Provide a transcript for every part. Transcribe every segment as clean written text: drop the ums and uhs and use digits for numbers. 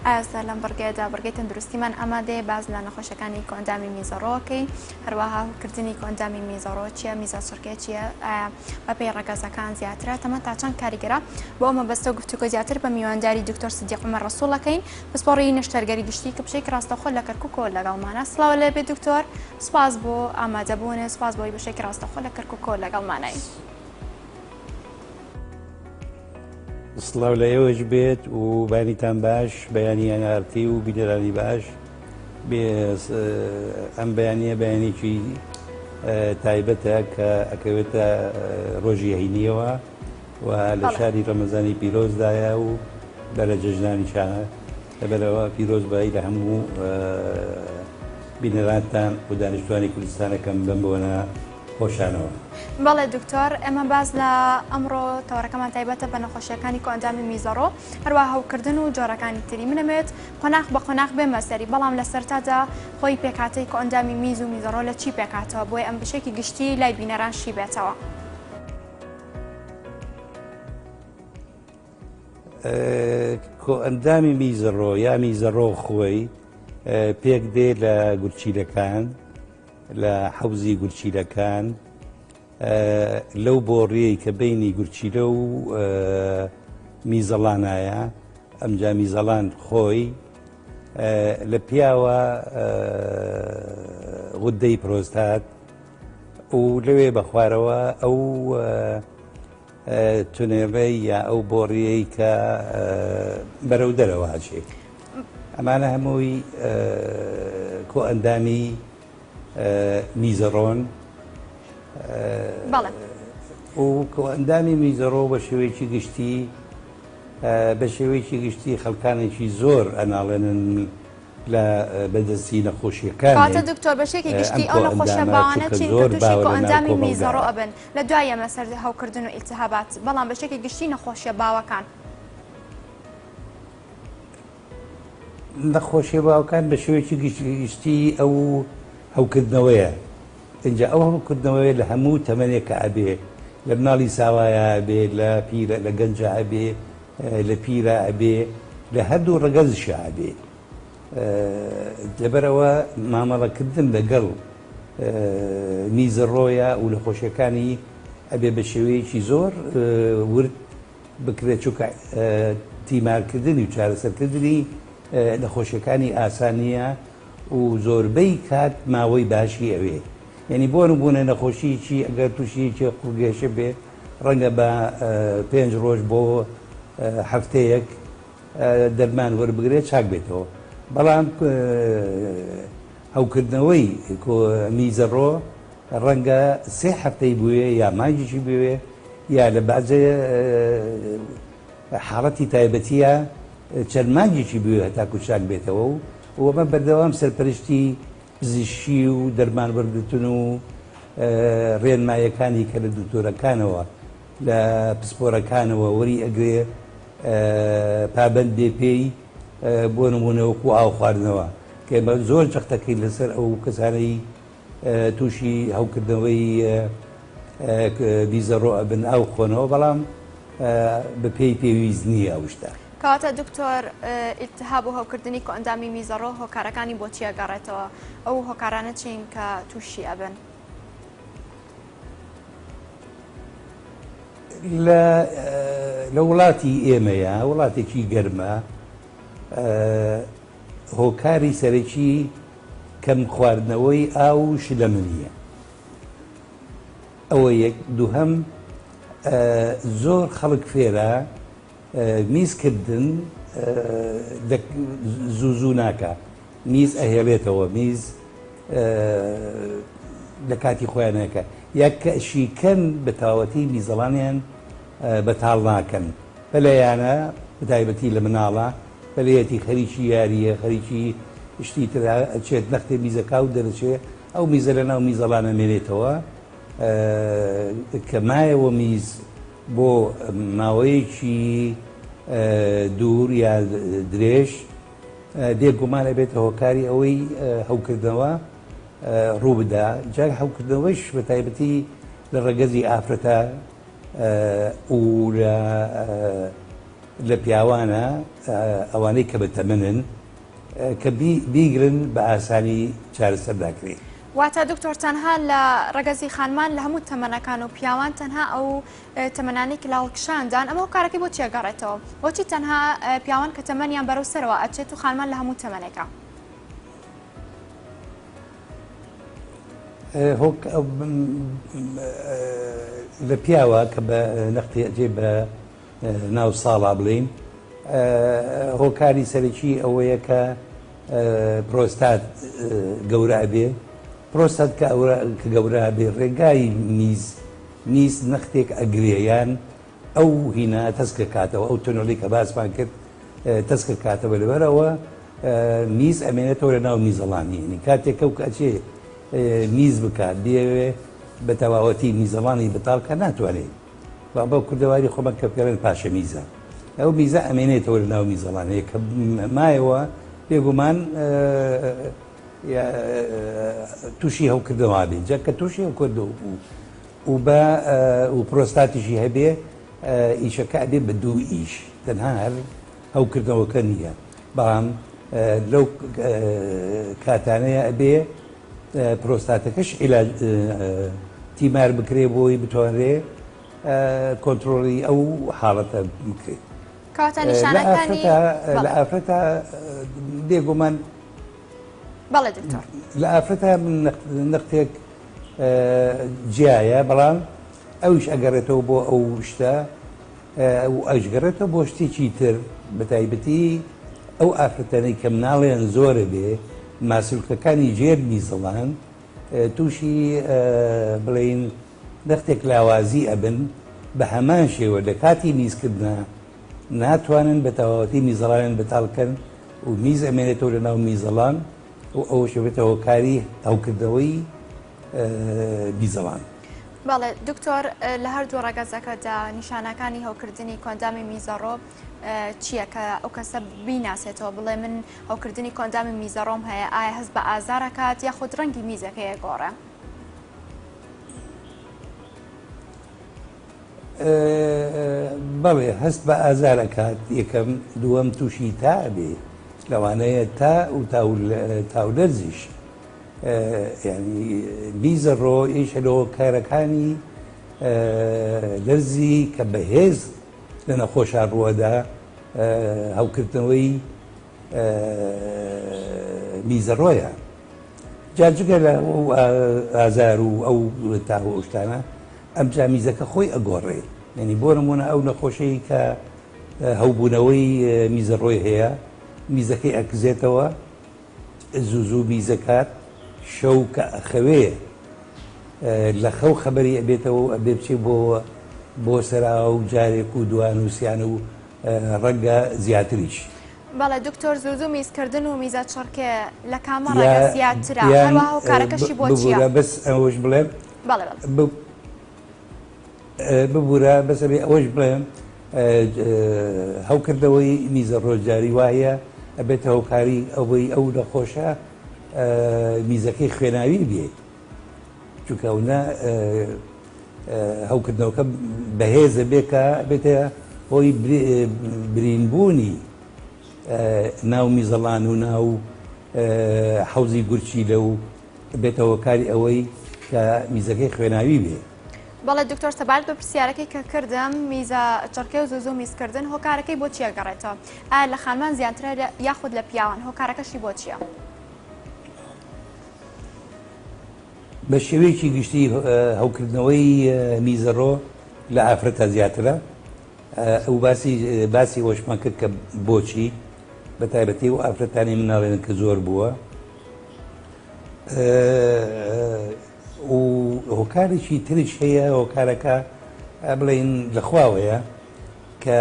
ئێستا لەم بڕگەیەدا بڕگەی تەندروستیمان ئامادەیە، باس لە نەخۆشیەکانی کۆئەندامی میزەڕۆ ئەکەین، هەروەها هەوکردنی کۆئەندامی میزەڕۆ چییە، میزەچڕکێ چییە، ئایا بەپێی ڕەگەزەکان زیاترە، تەمەن تا چەند کاریگەرە. بۆ ئەو مەبەستە گفتوگۆ زیاتر بە میوانداری دکتۆر سدیق عومەر ڕەسوڵ ئەکەین، پسپۆڕی نەشتەرگەری گشتی کە بەشێکی ڕاستەوخۆ لە کەرکوکەوە لەگەڵمانە. سڵاو لێبێ دکتۆر، سوپاس بۆ ئامادەبوونت، سوپاس بۆی بەشێکی ڕاستەوخۆ لە کەرکوکەوە لەگەڵمانای. سڵاو لە ئێوەش بێت و بەیانیتان باش، بەیانی ئەنارتی و بینەرانی باش. ئەم بەیانیە بەیانێکی تایبەتە کە ئەکەوێتە ڕۆژی هەینیەوە و لە شاری ڕەمەزانی پیرۆزدایە و بەرە جەژنانی شانە لەبەرەوە پیرۆز بایی لە هەموو بینەرانتان و دانیشتوانی کوردستانەکەم بەم بۆنە خۆشانەوە. بەڵێ دکتۆر، ئێمە باس لە ئەمڕۆ تەوەرەکەمان تایبەتە بە نەخۆشیەکانی کۆئەندامی میزەڕۆ، هەروەها هەوکردن و جۆرەکانی تری. من ئەمەوێت قۆناغ بە قۆناغ بێمە سەری، بەڵام لە سەرتادا خۆی پێکهاتەی کۆئەندامی میز و میزەڕۆ لە چی پێکهاتەوە بۆیە ئەم بەشێکی گشتی لای بینەران شی بێتەوە. کۆئەندامی میزەڕۆ یا میزەڕۆ خۆی پێک دێ لە گورچیلەکان، لە حەوزی گورچیلەکان، لەو بۆڕیەی کە بینی گورچیلە و میزەڵانایە، ئەمجا میزەڵان خۆی لە پیاوە غودەی پرۆستات و لەوێ بەخوارەوە ئەو تونێڵەی یا ئەو بۆڕیەی کە بەرەو دەرەوە ئەچێ. ئەمانە هەمووی کۆئەندامی میزەڕۆن و کۆئەندامی میزەڕۆ بە شێوەیەکی گشتی بە شێوەیەکی گشتی خەڵکانێکی زۆر ئەناڵێنن لە بەدەستی نەخۆشیەکانی. کەواتە دکتۆر بە شێکی گشتی ئەو نەخۆشیە باوانە چین کە تووشی کۆئەندامی میزەڕۆ ئەبن لە دوای ئەمە سەر هەوکردن و ئیلتهابات، بەڵام بە شێکی گشتی نەخۆشیە باوەکان؟ نەخۆشیە باوەکان بە شێوەیەکی گشتی ئەو هەوکردنەوەیە، ئینجا ئەو هەوکردنەوەیە لە هەموو تەمەنێکا ئەبێ، لە مناڵی ساوایا ئەبێ، لە پیرە لە گەنجا ئەبێ، لە پیرا ئەبێ، لە هەردوو ڕەگەزیشا ئەبێ. لەبەرئەوە مامەڵەکردن لەگەڵ میزەڕۆیە و نەخۆشیەکانی ئەبێ بە شێوەیەکی زۆر ورد بکرێت، چونکە تیمارکردنی و چارەسەرکردنی نەخۆشیەکانی ئاسان نییە و زۆربەی کات ماوەی باشی ئەوێ. یعنی بۆ نموونە نەخۆشیی ئەگەر تووشی یەکێ قوڕگێشە بێ ڕەنگە بە 5 ڕۆژ بۆ هەفتەیەک دەرمان وەربگرێت چاک بێتەوە، بەڵام هەوکردنەوەی میزەڕۆ ڕەنگە سێ هەفتەی بوێ یا مانگێکی بوێ یا لە بەعزێ حاڵەتی تایبەتیە چەند مانگێکی بوێ هەتاکو چاک بێتەوە و ئەمە بەردەوام سەرپەرشتی پزیشکی و دەرمان وەرگرتن و ڕێنمایەکانی کە لە دکتۆرەکانەوە لە پسپۆرەکانەوە وەری ئەگرێ پابەند بێ پێی بۆ نمونە وەکو ئاو خواردنەوە کە ئێمە زۆر جەختەکەین لەسەر ئەو کەسانەی تووشی هەوکردنەوەی بیزەڕۆ ئەبن ئاو خۆنەوە بەڵام بە پێی پێویست نییە ئەو شتە. کەواتە دکتۆر ئیلتهاب و هەوکردنی کۆئەندامی میزەڕۆ هۆکارەکانی بۆ چی ئەگەڕێتەوە؟ ئەو هۆکارانە چین کە تووشی ئەبن؟ لە لە وڵاتی ئێمەیە وڵاتێکی گەرمە هۆکاری سەرەکی کەم خواردنەوەی ئاو و شلەمەنیە ئەوە یەک دووهەم زۆر خەڵک فێرە میز کردن زوو زوو ناکا میز ئەهێڵێتەوە میز لە کاتی خۆیان ناکە یا کەشی کەن بە تەواوەتی میزەڵانیان بەتاڵ ناکەن بەلایانە بەتایبەتی لە مناڵە بەلەیەتی خەریکی یاریە خەریکی شتی تر ئەچێت نەختێ میزەکا و دەرەچێ ئەو میزە لە ناو میزەڵانە مێنێتەوە کە مایەوە میز بۆ ماوەیەکی دوور یا درێژ بێ گومان ئەبێتە هۆکاری ئەوەی هەوکردنەوە ڕووبدا، جا هەوکردنەوەش بە تایبەتی لە ڕەگەزی ئافرەتە و لە لە پیاوانە ئەوانەی کە بە تەمەنن کە بیگرن بە ئاسانی چارەسەر ناکرێ. واتە دکتۆر تەنها لە ڕەگەزی خانمان لە هەموو تەمەنەکان و پیاوان تەنها ئەو تەمەنانەی کە لە هەڵکشاندان ئەمە هۆکارەکەی بۆ چی ئەگەڕێتەوە؟ بۆچی تەنها پیاوان کە تەمەنیان بەرەو سەرەوە ئەچێت و خانمان لە هەموو تەمەنێکا؟ لە پیاوە کە بە نەختی ئەجێ بە ناو ساڵا بڵێین هۆکاری سەرەکی ئەوەیە کە پرۆستات گەورە ئەبێ پرۆستات کە کە گەورە ئەبێ ڕێگای میز میز نەختێک ئەگرێ یان ئەو هینا تەسکە کاتەوە ئەو تونۆلی کە باسمان کرد تەسکە کاتەوە لەبەرەوە میز ئەمێنێتەوە لە ناو میزەڵانی یعنی کاتێک کەو کە ئەچێ میز بکات بیەوێ بە تەواوەتی میزەڵانی بەتاڵ کە ناتوانێت با بەو کوردەواری خۆمان کە پێڵێن پاشە میزە ئەو میزە ئەمێنێتەوە لە ناو میزەڵانەیە کە مایەوە بێگومان تووشی هەوکردنەوە بێت جا کە تووشی هەوکردەوە بوو و بە و پرۆستاتیشی هەبێ ئیشەکە ئەبێ بە دوو ئیش تەنها هەر هەوکردنەوەکە نییە بەڵام لەو کاتانەیە ئەبێ پرۆستاتەکەش عیلاج تیمار بکرێ بۆی بتوانرێ کۆنترۆڵی ئەو حاڵەتە بکرێت. کەواتە نیشانەکانی لە ئافرەتە بێگومان بەڵێ دکتۆر لە ئافرەتە نەختێک جیایە بەڵام ئەوش ئەگەڕێتەوە بۆ ئەو شتە و ئەشگەڕێتەوە بۆ شتێکی تر بەتایبەتی ئەو ئافرەتانەی کە مناڵیان زۆرە بێ ماسولکەکانی ژێر میزەڵان تووشی بڵێین نەختێک لاوازی ئەبن بە هەمان شێوە لە کاتی میزکردنا ناتوانن بە تەواوەتی میزەڵانیان بەتاڵ کەن و میز ئەمێنێتەوە لە ناو میزەڵان و ئەوەش ئەبێتە هۆکاری هەوکردنەوەی میزەڵان. بەڵێ دکتۆر لە هەردوو ڕەگەزەکەدا نیشانەکانی هەوکردنی کۆئەندامی میزەڕۆ چییە کە ئەو کەسە بیناسێتەوە بڵێ من هەوکردنی کۆئەندامی میزەڕۆم هەیە ئایا هەست بە ئازار ئەکات یاخود ڕەنگی میزەکەی ئەگۆڕێ؟ بەڵێ هەست بە ئازار ئەکات یەکەم دووەم تووشی تا ئەبێ لەوانەیە تا و تاولەرزیش یانی میزەڕۆ یەکێکە لە هۆکارەکانی لەرزی کە بەهێز لە نەخۆشان ڕووەدا هەوکردنەوەی میزەڕۆیە جا جگە لە ئازار و ئەو تا و ئەو شتانە ئەمجا میزەکە خۆی ئەگۆڕێ یعنی بۆ نمونە ئەو نەخۆشەی کە هەوبوونەوەی میزەڕۆی هەیە میزەکەی ئەکزێتەوە زوو زوو میزەکات شەو کە ئەخەوێ لە خەو خەبەری ئەبێتەوە و ئەبێ بچێ بۆ بۆ سەراو جارێک و دوان و سیان و ڕەنگە زیاتریش. بەڵێ دکتۆر زوو زوو میز کردن و میزە چڕکێ لە کامە ڕەگە زیاترە هەروەها هۆکارەکەشی بۆ چیە؟ ببورە بەس ئەوەش بڵێم. بەڵێ بەڵێ. ببورە بەس ئەبێ ئەوەش بڵێم هەوکردنەوەی میزە ڕۆژجاری وایە ئەبێتە هۆکاری ئەوەی ئەو نەخۆشە میزەکەی خوێناوی بێ چونکە ئەونە هەوکردنەوەکە بەهێزە بێ کە بێتە هۆی برینبوونی ناو میزەڵان و ناو حەوزی گورچیلە و بێتە هۆکاری ئەوەی کە میزەکەی خوێناوی بێ. بەڵێ دکتۆر سەبارەت بە پرسیارەکەی کە کردم میزە چڕکێ و زوو زوو میزکردن هۆکارەکەی بۆ چیە گەڕێتەوە ئایا لە خانمان زیاترە یاخود لە پیاوان هۆکارەکەشی بۆ چیە؟ بە شێوەیەکی گشتی هەوکردنەوەی میزەڕۆ لە ئافرەتە زیاترە ئەو باسی باسی ئەوەشمان کرد کە بۆچی بە تایبەتی و ئافرەتانی مناڵێن کە زۆر بووە و هۆکارێکی تریش هەیە هۆکارەکە بڵێین لە خواوەیە کە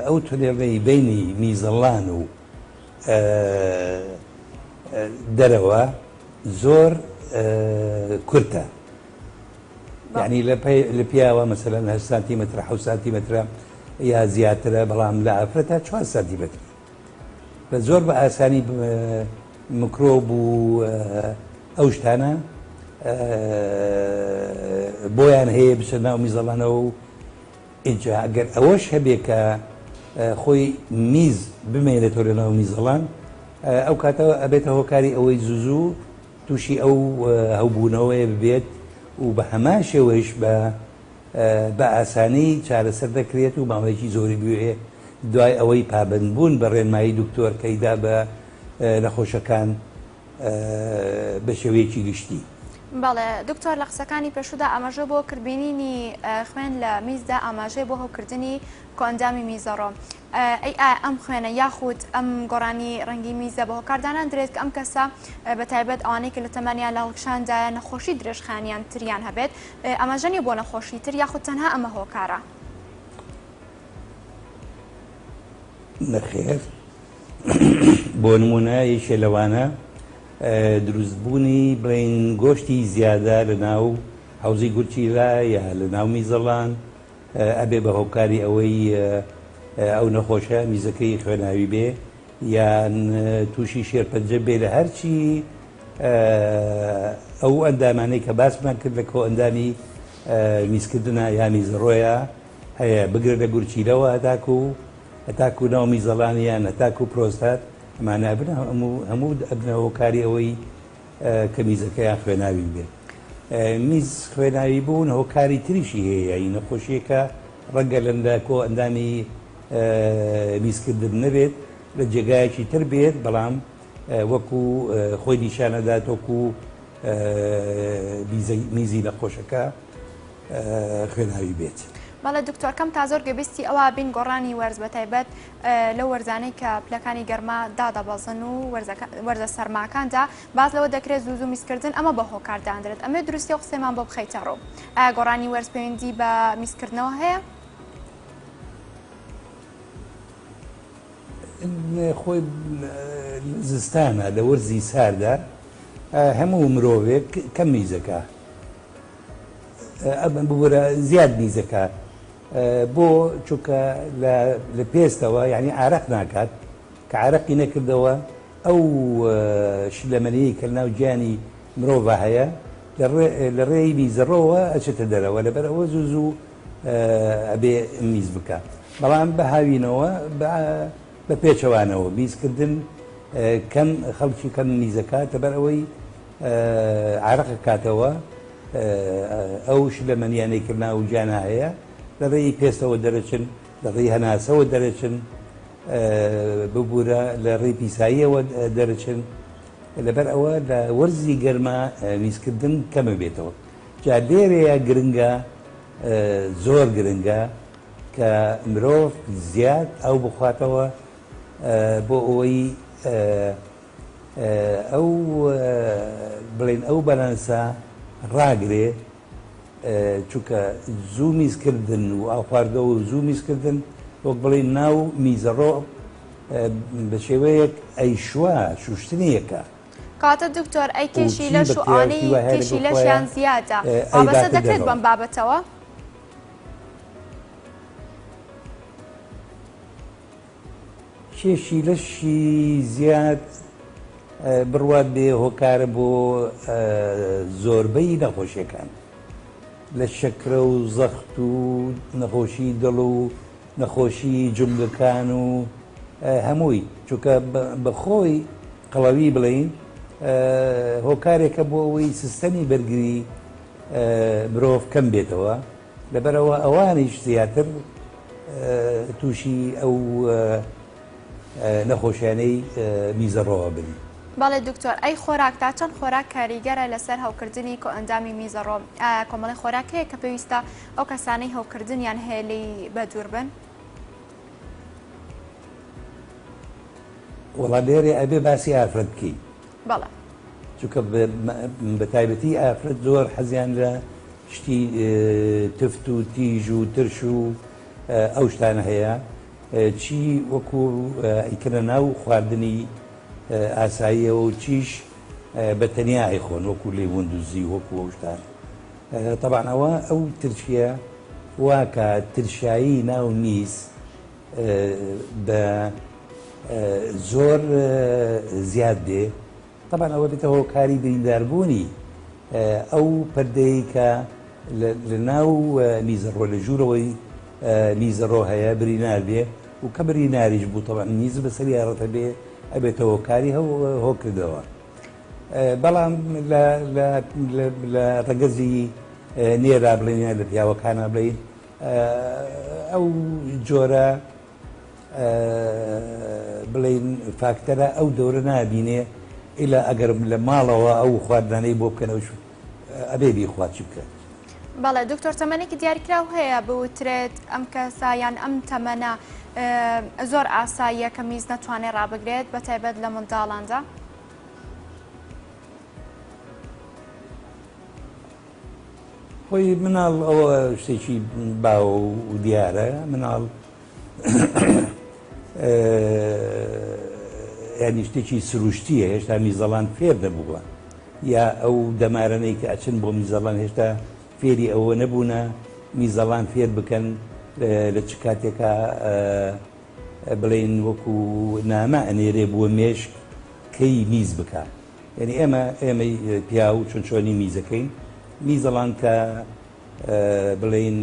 ئەو تونێلەی بینی میزەڵان و دەرەوە زۆر کورتە یعنی لە پیاوە مەسەلەن 8 سانتیمەترە 7 سانتیمەترە یا زیاترە بەڵام لە ئافرەتە 4 سانتیمەتر بە زۆر بە ئاسانی مکرۆب و ئەو شتانە بۆیان هەیە بچە ناو میزەڵانەوە و ئینجا ئەگەر ئەوەش هەبێ کە خۆی میز بمێنێتەوە لە ناو میزەڵان ئەو کاتە ئەبێتە هۆکاری ئەوەی زوو زوو تووشی ئەو هەوبوونەوەیە ببێت و بە هەمان شێوەیش بە بە ئاسانی چارەسەر دەکرێت و ماوەیەکی زۆری بوێ دوای ئەوەی پابەندبوون بە ڕێنمایی دکتۆر کەیدا بە نەخۆشەکان بە شێوەیەکی گشتی. بەڵێ دکتۆر لە قسەکانی پێشوودا ئاماژە بۆ کرد بینینی خوێن لە میزدا ئاماژەیە بۆ هەوکردنی کۆئەندامی میزەڕۆ ئەی ئایا ئەم خوێنە یاخود ئەم گۆڕانی ڕەنگی میزە بە هۆکار داناندرێت کە ئەم کەسە بە تایبەت ئەوانەی کە لە تەمەنیان لە هەڵکشاندایە نەخۆشی درێژخایەنیان تریان هەبێت ئاماژە نیە بۆ نەخۆشی تر یاخود تەنها ئەمە هۆکارە؟ نەخێر بۆ نمونە یەکێ لەوانە دروستبوونی بڵێین گۆشتی زیادە لە ناو حەوزی گورچیلە یا لە ناو میزەڵان ئەبێ بە هۆکاری ئەوەی ئەو نەخۆشە میزەکەی خوێناوی بێ یان تووشی شێرپەنجە بێ لە هەرچی ئەو ئەندامانەی کە باسمان کرد لە کۆئەندامی میزکردنە یا میزەڕۆیە هەیە بگرە لە گورچیلەوە هەتاکو هەتاکو ناو میزەڵان یان هەتاکو پرۆستات ئەمانە ئەبنە هەموو هەموو ئەبنە هۆکاری ئەوەی کە میزەکەیان خوێناوی بێت. میز خوێناوی بوون هۆکاری تریشی هەیە یانی نەخۆشیەکە ڕەنگە لە کۆ ئەندامی میزکردن نەبێت لە جێگایەکی تر بێت بەڵام وەکو خۆی نیشانەدات وەکو میزی نەخۆشەکە خوێناوی بێت. بەڵێ دکتۆر کەم تا زۆر گوێبیستی ئەوە بین گۆڕانی وەرز بەتایبەت لەو وەرزانەی کە پلەکانی گەرما دادەبەزن و وەرزە سەرماکاندا باس لەوە دەکرێت زوو زوو میزکردن ئەمە بە هۆکار داندرێت ئەمێ دروستی ئەو قسەیەمان بۆ بخەیتە ڕوو ئایا گۆڕانی وەرز پەیوەندی بە میزکردنەوە هەیە؟ خۆی زستانە لە وەرزی ساردا هەموو مرۆڤێک کەم میزەکە ببورە زیاد میزەکە بۆ چونکە لە پێستەوە یعنی عارەق ناکات کە عارەقی نەکردەوە ئەو شلەمەنیەی کە لەناو گیانی مرۆڤا هەیە لە ڕێی میزەڕۆوە ئەچێتە دەرەوە لەبەر ئەوە زوو زوو ئەبێ میز بکا بەڵام بە هاوینەوە بە پێچەوانەوە میزکردن کەم خەڵکی کەم میزەکات لەبەر ئەوەی عارەق ئەکاتەوە ئەو شلەمەنیانەی کە ناو گیانا هەیە لە ڕێی پێستەوە دەرەچن لە ڕێی هەناسەوە دەرەچن ببورە لە ڕێی پیساییەوە دەرەچن لەبەر ئەوە لە وەرزی گەرما میزکردن کەمە بێتەوە جا لێرەیە گرنگە زۆر گرنگە کە مرۆڤ زیاد ئەو بخواتەوە بۆ ئەوەی ئەو بڵێن ئەو بەلانسە ڕاگرێ چونکە زوو میزکردن و ئاو خواردنەوە و زوو میزکردن وەک بڵێن ناو میزەڕۆ بە شێوەیەک ئەیشوا شوشتنیەکە. کەواتە دکتۆر ئەی کێشی لەش و ئەوانەی کێشی لەشیان زیادە وابەستە دەکرێت بەم بابەتەوە؟ کێشی لەشی زیاد بڕوات بێ هۆکارە بۆ زۆربەی نەخۆشیەکان لە شەکرە و زەخت و نەخۆشی دڵ و نەخۆشی جومگەکان و هەمووی چونکە بەخۆی قەڵەوی بڵین هۆکارێکە بۆ ئەوەی سیستەمی بەرگری مرۆڤ کەم بێتەوە لەبەرئەوە ئەوانیش زیاتر تووشی ئەو نەخۆشیانەی میزەڕۆوە بن. بەڵێ دکتۆر ئەی خۆراک تا چەند خۆراک کاریگەرە لەسەر هەوکردنی کۆئەندامی میزەڕۆ ئایا کۆمەڵی خۆراک هەیە کە پێویستە ئەو کەسانەی هەوکردنیان هەیە لێی بەدوور بن؟ وەڵا لێرەی ئەبێ باسی ئافرەت بکەین. بەڵێ. چونکە بە تایبەتی ئافرەت زۆر حەزیان لە شتی تفت و تیژ و ترش و ئەو شتانە هەیە چی وەکو ئەیکەنە ناو خواردنی ئاساییەوە و چیش بە تەنیا ئەیخۆن وەکو لەیمون دوزی وەکو ئەو شتانە تەبعەن ئەوە ئەو ترشیە واکە ترشایی ناو میز بە زۆر زیاد بێ تەبعەن ئەوە بێتە هۆکاری برینداربوونی ئەو پەردەیەی کە لە ناو میزەڕۆ لە ژوورەوەی میزەڕۆ هەیە برینار بێ و کە بریناریش بوو تەبعەن میز بەسەریا ڕەتە بێ ئەبێتە هۆکاری هەوکردنەوە. بەڵام لە ڕەگەزی نێرا بڵێن یان لە پیاوەکانا بڵێین ئەو جۆرە بڵێین فاکتەرە ئەو دەورە نابینێ ئیلا ئەگەر لە ماڵەوە ئەو خواردنانەی بۆ بکەن ئەوش ئەبێ بیخوا چی بکات. بەڵێ دکتۆر تەمەنێکی دیاریکراو هەیە بوترێت ئەم کەسە یان ئەم تەمەنە زۆر ئاساییە کە میز نەتوانێت ڕابگرێت بە تایبەت لە منداڵاندا؟ خۆی مناڵ ئەوە شتێکی باوە و دیارە مناڵ ینی شتێکی سروشتیە هێشتا میزەڵان فێر نەبووە یا ئەو دەمارەنەی کە ئەچن بۆ میزەڵان هێشتا فێری ئەوە نەبوونە میزەڵان فێر بکەن لە چ کاتێکا بڵێن وەکو نامە ئەنێرێ بووە مێشک کەی میز بکە یعنی ئێمە ئێمەی پیاو چۆن چۆنی میزەکەین میزەڵان کە بڵێین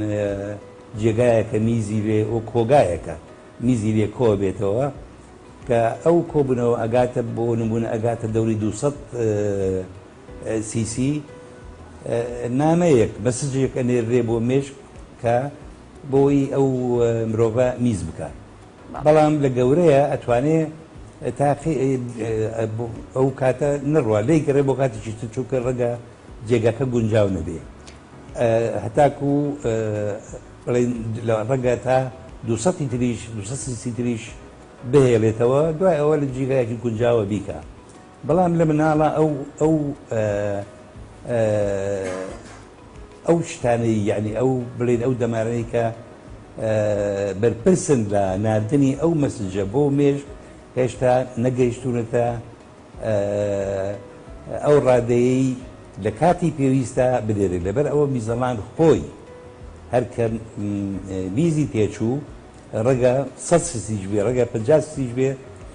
جێگایەکە میزی لێ وەک کۆگایەکە میزی لێ کۆ بێتەوە کە ئەو کۆبوونەوە ئەگاتە بۆ نمونە ئەگاتە دەوری 200 سیسی نامەیەک message ێک ئەنێرێ بۆ مێشک کە بۆی ئەو مرۆڤە میز بکە بەڵام لە گەورەیە ئەتوانێ تاقی ئەو کاتە نەڕوا لێی گەڕێ بۆ کاتێکی تر چونکە ڕەنگە جێگاکە گونجاو نەبێ هەتاکو بڵێن لە ڕەنگە تا دوسەتی تریش دوسەد سیسی تریش بهێڵێتەوە دوای ئەوە لە جێگایەکی گونجاوە بیکا بەڵام لە مناڵە ئەو ئەو ئەو شتانەی یعنی ئەو بڵێن ئەو دەمارەی کە بەرپرسن لە ناردنی ئەو message ە بۆ مێشک هێشتا نەگەیشتونەتە ئەو ڕادەیەی لە کاتی پێویستا بنێرێت، لەبەر ئەوە میزەڵان خۆی هەر کە میزی تێچوو ڕەگە سەد سیسیش بێ ڕەگە 50 سیسیش بێ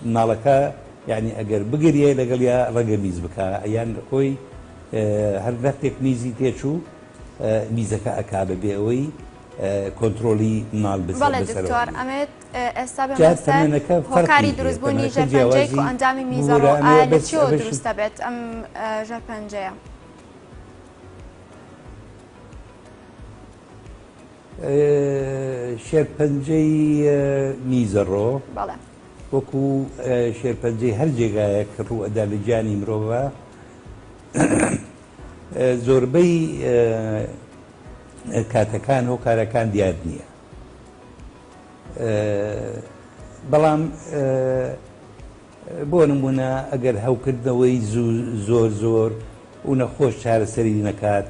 مناڵەکە یعنی ئەگەر بگریە لەگەڵیا ڕەگە میز بکا یان خۆی هەر نەختێک میزی تێچوو میزەکە ئەکا بەبێ ئەوەی کۆنترۆڵی مناڵ بەڵێ دکتۆر ئەمێت ئێستا بێمە سەر هۆکاری دروستبوونی ژێرپەنجەی کۆئەندامی میزەڕۆ، ئایا لە چیەوە دروست دەبێت ئەم ژێرپەنجەیە؟ شێرپەنجەی میزەڕۆ وەکو شێرپەنجەی هەر جێگایەک ڕووئەدا لە گیانی مرۆڤە زۆربەی کاتەکان هۆکارەکان دیار نییە. بەڵام بۆ نمونە ئەگەر هەوکردنەوەی زوو زۆر زۆر و نەخۆش چارەسەری نەکات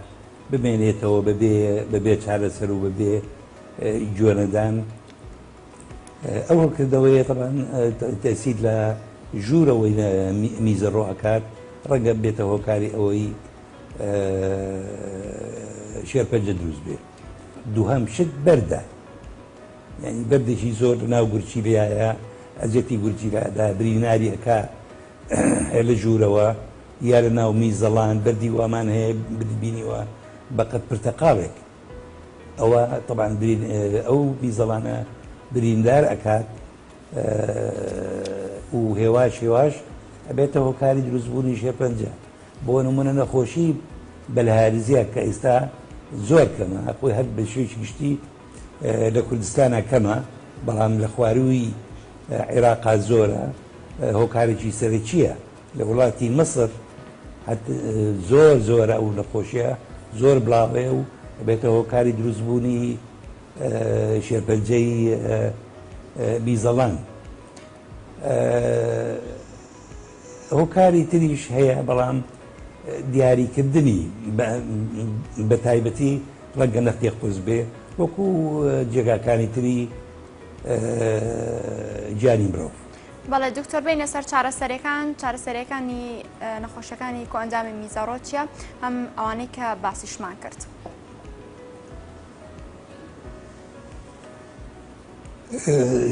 بمێنێتەوە بەبێ بەبێ چارەسەر و بەبێ گوێنەدان ئەو هەوکردنەوەیە تەبعەن تەسیر لە ژوورەوەی میزەڕۆ ئەکات ڕەنگە بێتە هۆکاری ئەوەی شێرپەنجە دروست بێ. دووهەم شت بەردە یانی بەردێکی زۆر لە ناو گورچیلەیە ئەزیەتی گورچیلە ئەدا بریناری ئەکا لە ژوورەوە یا لە ناو میزەڵان بەردی وامان هەیە بینیوە بەقەد پرتەقاڵێک ئەوە طبعا برین ئەو میزەڵانە بریندار ئەکات و هێواش هێواش ئەبێتە هۆکاری دروستبوونی شێرپەنجە بۆ نمونە نەخۆشی بلهارزیا کە ئیستا زۆر کەمە خۆی هەر بە شێوەیەکی گشتی لە کوردستانا کەمە بەڵام لە خوارووی عێراقا زۆرە هۆکارێکی سەرەکیە لە وڵاتی مصر زۆر زۆرە ئەو نەخۆشیە زۆر بڵاوەیە و بێتە هۆکاری دروستبوونی شێرپەنجەی میزەڵان. هۆکاری تریش هەیە بەڵام دیاریکردنی بە تایبەتی ڕەنگە نەختێ قورس بێ وەکو جێگاکانی تری گیانی مرۆڤ. بەڵێ دکتۆر بینە سەر چارەسەرەکان چارەسەرەکانی نەخۆشەکانی کۆئەندامی میزەڕۆ چییە هەم ئەوانەی کە باسیشمان کرد.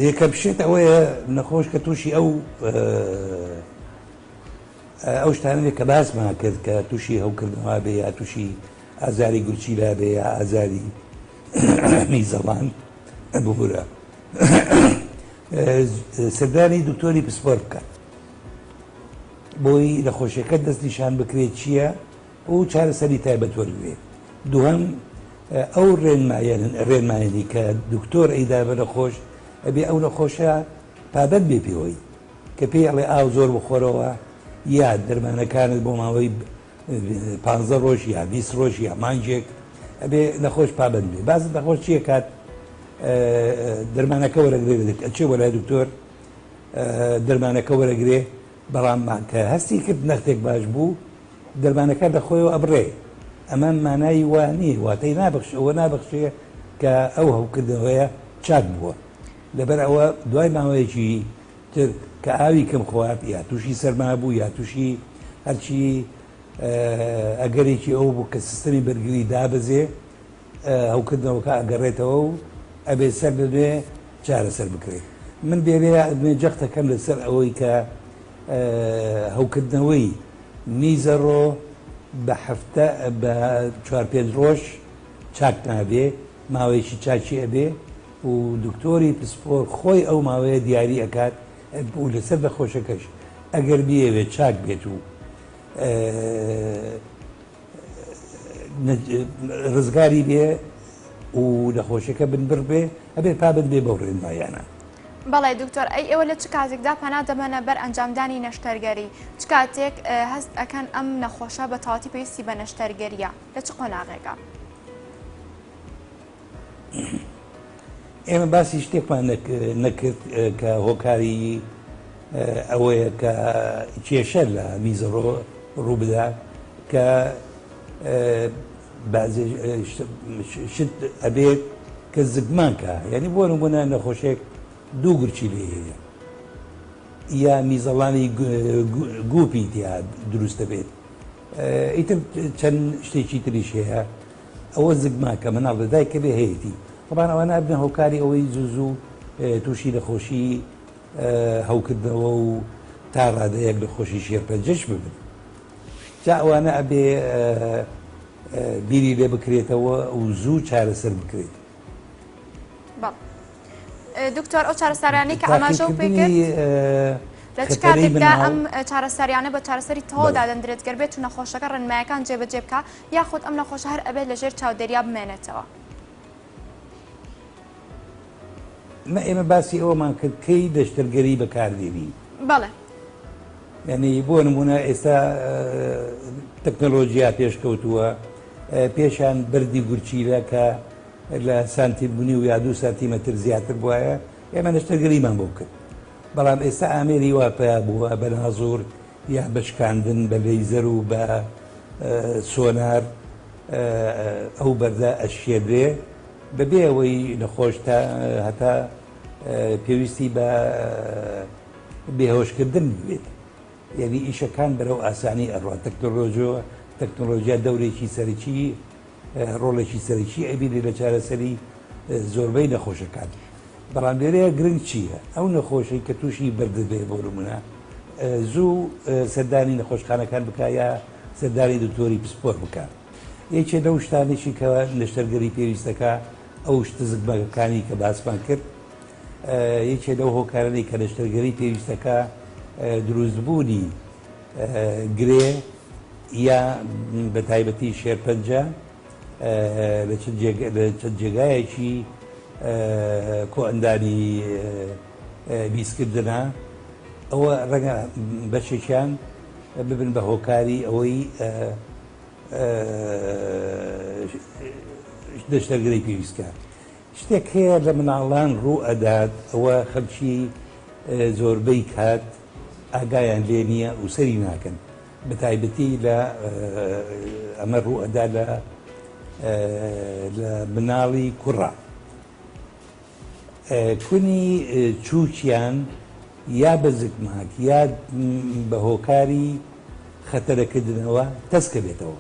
یەکەم شت ئەوەیە نەخۆش کە تووشی ئەو ئەو شتانە کە باسمان کرد کە تووشی هەوکردنەوە بێ یا تووشی ئازاری گورچیلە بێ یا ئازاری میزەڵان ببورە. سەردانی دکتۆری پسپۆر بکات بۆی نەخۆشیەکە دەستنیشان بکرێت چییە و چارەسەری تایبەت وەرگرێت. دووهەم، ئەو ڕێنمایەنی کە دکتۆر ئەیدا بە نەخۆش ئەبێ ئەو نەخۆشە پابەند بێ پێوەی کە پێی ئەڵێ ئاو زۆر بخۆرەوە یا دەرمانەکانت بۆ ماوەی 15 ڕۆژ یا 20 ڕۆژ یا مانگێک ئەبێ نەخۆش پابەند بێ. باز نەخۆش چیە کات دەرمانەکە وەرەگرێ ئەچێ بۆ لای دکتۆر دەرمانەکە وەرەگرێ، بەڵام کە هەستی کرد نەختێک باش بوو دەرمانەکە لە خۆیەوە ئەبڕێ. ئەمە مانای وا نییە، واتەی نابەخش ئەوە نابەخشێ کە ئەو هەوکردنەوەیە چاک بووە. لەبەر ئەوە دوای ماوەیەکی تر کە ئاوی کەم خوارد یا تووشی سەرما بوو یا تووشی هەرچی ئەگەرێکی ئەو بوو کە سیستەمی بەرگری دابەزێ، هەوکردنەوەکە ئەگەڕێتەوە و ئەبێ سەر لە نوێ چارەسەر بکرێت. من لێرەیا جەختەکەم لەسەر ئەوەی کە هەوکردنەوەی میزەڕۆ بە هەفتە بە چوار پێنج ڕۆژ چاک نابێ، ماوەیەکی چاکی ئەبێ و دکتۆری پسپۆر خۆی ئەو ماوەیە دیاری ئەکات و لەسەر نەخۆشەکەش ئەگەر بیەوێت چاک بێت و ڕزگاری بێ و نەخۆشیەکە بنبڕ بێ ئەبێت پابەند بێ بەو ڕێنماییانە. بەڵێ دکتۆر ئەی ئێوە لە چ کاتێکدا پەنا دەبەنە بەر ئەنجامدانی نەشتەرگەری؟ چ کاتێک هەست ئەکەن ئەم نەخۆشە بە تەواتی پێویستی بە نەشتەرگەریە؟ لە چ قۆناغێکا؟ ئێمە باسی شتێکمان نەکرد کە هۆکاری ئەوەیە کە کێشە لە میزەڕۆ ڕووبدا کە بەعزێ شت ئەبێت کە زگمانکە، یعنی بۆ نمونە نەخۆشێک دوو گورچی لێ هەیە یا میزەڵانی گوپی تیا دروست دەبێت، ئیتر چەند شتێکی تریش هەیە. ئەوە زگماکە مناڵ لە دایکە بێ هەیەتی، طبعا ئەوانە ئەبنە هۆکاری ئەوەی زوو زوو تووشی نەخۆشی هەوکردنەوە و تا ڕادەیەک نەخۆشی شێرپەنجەش ببن. جا ئەوانە ئەبێ بیری لێ بکرێتەوە و زوو چارەسەر بکرێت. دکتۆر ئەو چارەسەریانەی کە ئاماژە پێ کرد لە چ کاتێکدا ئەم چارەسەریانە بە چارەسەری تەواو دادەندرێت گەر بێت و نەخۆشەکە ڕێنمایەکان جێبەجێ بکە یاخود ئەم نەخۆشە هەر ئەبێت لەژێر چاودێریا بمێنێتەوە؟ نە ئێمە باسی ئەوەمان کرد کەی نەشتەرگەری بەکاردێنین. بەڵێ. یعنی بۆ نمونە ئێستا تەکنەلۆژیا پێشکەوتووە، پێشان بەردی گورچیلە کە لە سانتیم و یا 2 سانتیمەتر زیاتر بواە ئێمە نەشتەرگەریمان بۆ کرد، بەڵام ئێستا ئامێری وا پەیا بووە بە نازۆر یا بە شکاندن بە لەیزەر و بە سۆنار ئەو بەردە ئەشێنرێ بەبێ ئەوەی نەخۆش تا هەتا پێویستی بە بێهۆشکردن بێت. یعنی ئیشەکان بەرەو ئاسانی ئەڕوا. تەکنۆلۆژیا دەورێکی سەرەکی، ڕۆڵێکی سەرەکی ئەبینێ لە چارەسەری زۆربەی نەخۆشەکان. بەڵام لێرەیە گرنگ چییە؟ ئەو نەخۆشەی کە تووشی بەردە بێ بۆ نمونە زوو سەردانی نەخۆشخانەکان بکە یا سەردانی دکتۆری پسپۆر بکە. یەکێ لەو شتانێکی کە نەشتەرگەری پێویستەکە ئەو شتە زگمەکانی کە باسمان کرد، یەکێ لەو هۆکارانەی کە نەشتەرگەری پێویستەکە دروستبوونی گرێ یا بە تایبەتی شێرپەنجە لە چەند جێگایەکی کۆئەندامی میزکردنە، ئەوە ڕەنگە بەشێکیان ببن بە هۆکاری ئەوەی نەشتەرگەری پێویستکە. شتێک هەیە لە مناڵان ڕوو ئەدات، ئەوە خەڵکی زۆربەی کات ئاگایان لێ نییە و سەری ناکەن، بە تایبەتی لە ئەمە ڕوو ئەدا لە مناڵی کوڕە کونی چووکیان یا بە زگماک یا بە هۆکاری خەتەرەکردنەوە تەسکە بێتەوە.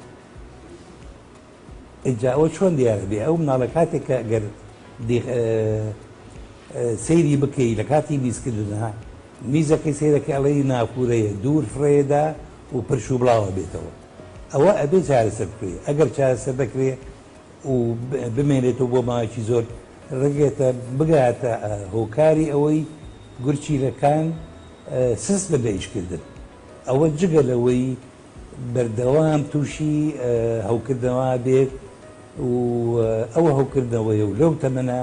ئینجا ئەوە چۆن دیارە بێ ئەو مناڵە کاتێک کە ئەگەر سەیری بکەی لە کاتی میزکردنا میزەکەی سەیرەکە ئەڵێی ناپورەیە دوور فڕێدا و پرش و بڵاوە بێتەوە، ئەوە ئەبێ چارەسەر بکرێ. ئەگەر چارەسەر نەکرێ و بمێنێتەوە بۆ ماوەیەکی زۆر ڕێگێتە بگاتە هۆکاری ئەوەی گورچیلەکان سست بن لە ئیشکردن، ئەوە جگە لەوەی بەردەوام تووشی هەوکردنەوە بێت و ئەو هەوکردنەوەیە و لەو تەمەنە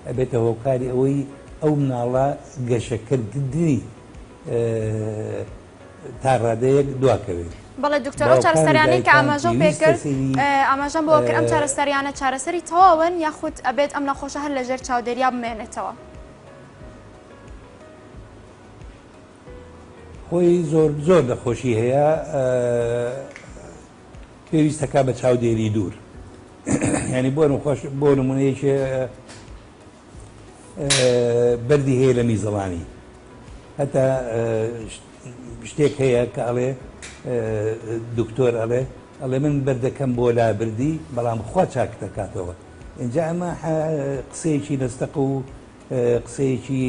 ئەبێتە هۆکاری ئەوەی ئەو مناڵە گەشەکردنی تا ڕادەیەک دواکەوێت. بەڵێ دکتۆر ئەو باوکان و چارەسەریانەی کە دایکان ئاماژەو پێ پێویستە کرد سەیری ئاماژەم بۆ کرد ئەم چارەسەریانە چارەسەری تەواون یاخود ئەبێت ئەم نەخۆشە هەر لەژێر چاودێریا بمێنێتەوە؟ خۆی زۆر زۆر نەخۆشی هەیە پێویستەکە بە چاودێری دوور ینی بۆ نخۆش بۆ نمونەیەکی بەردی هەیە لە میزەڵانی هەتا شتێک هەیە کە ئەڵێ دکتۆر ئەڵێ ئەڵێ من بەردەکەم بۆ لابردی بەڵام خوا چاک دەکاتەوە اینجا ئەمە قسەیەکی نەستەق و قسەیەکی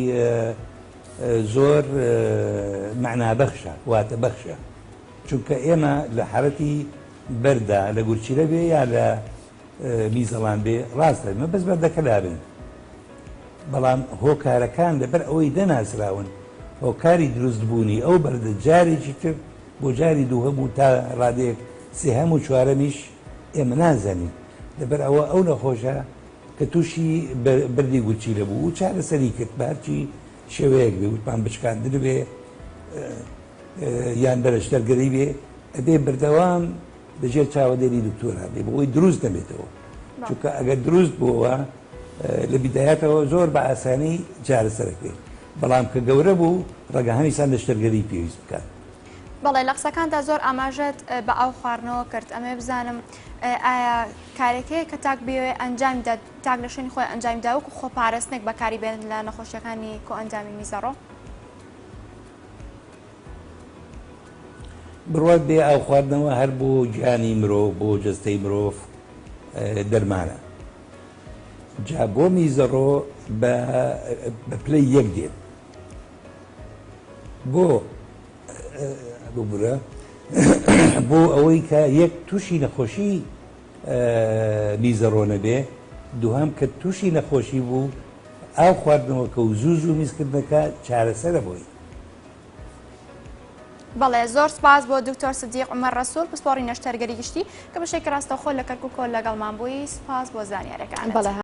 زۆر مەعنابەخشە، واتە بەخشە، چونکە ئێمە لە حالەتی بەردا لە گورچیلە بێ یا لە میزەڵان بێ ڕاستە مە بەس بەردەکە لابن، بەڵام هۆکارەکان لەبەر ئەوەی دەناسراون هۆکاری دروست بوونی ئەو بەردە جارێکی تر بۆ جاری دووهەم و تا ڕادەیەک سێهەم و چوارەمیش ئێمە نازانین لەبەر ئەوە ئەو نەخۆشە کە تووشی بەردی گورچیلە بوو و چارەسەری کرد بە هەرچی شێوەیەک بێ وتمان بچکاندن بێ یان بە نەشتەرگەری بێ ئەبێ بەردەوام لەژێر چاوەدێری دکتۆرا بێ بۆ ئەوەی دروست نەبێتەوە چونکە ئەگەر دروست بووەوە لە بیدایەتەوە زۆر بە ئاسانی چارەسەرەکرێت بەڵام کە گەورە بوو ڕەگە هەمیسان نەشتەرگەری پێویست بکات. بەڵێ لە قسەکاندا زۆر ئاماژەت بە ئاو خواردنەوە کرد ئەمەوێ بزانم ئایا کارێک هەیە کە تاک بیەوێ ئەنجامی دا تاک لە شوێنی خۆی ئەنجامی دا وەکو خۆپارێزتنێک بەکاری بێنێت لە نەخۆشیەکانی کۆئەندامی میزەڕۆ؟ بڕوات بێ ئاو خواردنەوە هەر بۆ گیانی مرۆڤ بۆ جەستەی مرۆڤ دەرمانە جا بۆ میزەڕۆ بە پلەی یەک دێت بۆ ببورە بۆ ئەوەی کە یەک تووشی نەخۆشی میزەڕۆ نەبێ دووهەم کە تووشی نەخۆشی بوو ئاو خواردنەوەکە و زوو زوو میزکردنەکە چارەسەرە بۆی. بەڵێ زۆر سپاس بۆ دکتۆر سدیق عومەر ڕەسوڵ پسپۆڕی نەشتەرگەری گشتی کە بەشێکی ڕاستەوخۆ لە کەرکوکەوە لەگەڵمان بووی سپاس بۆ زانیارەکانت. بەڵێ.